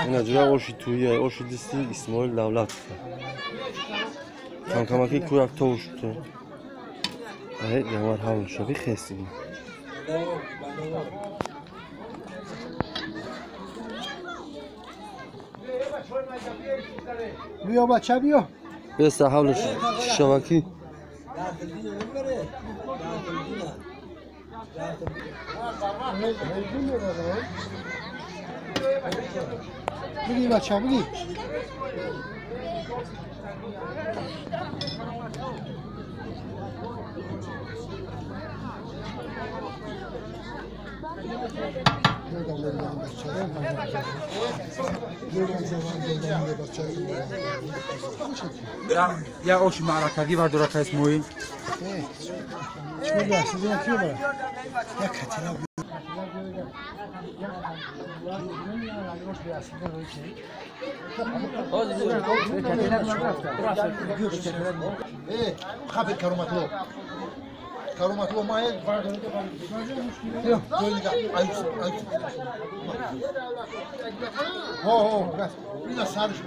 Ина ҷура оши туя, оши дисти Исмоил Давлат. Камкамаки курак товуш ту. Ай, ямар ҳавл шави хеси. Биё бача биё. Беста ҳавл шаваки. Бигир бача бигир. Я оши маъракагӣ бардора Исмоил. Хабир Кароматло. Кароматло майл. Ҳо, ҳо, ина сарш.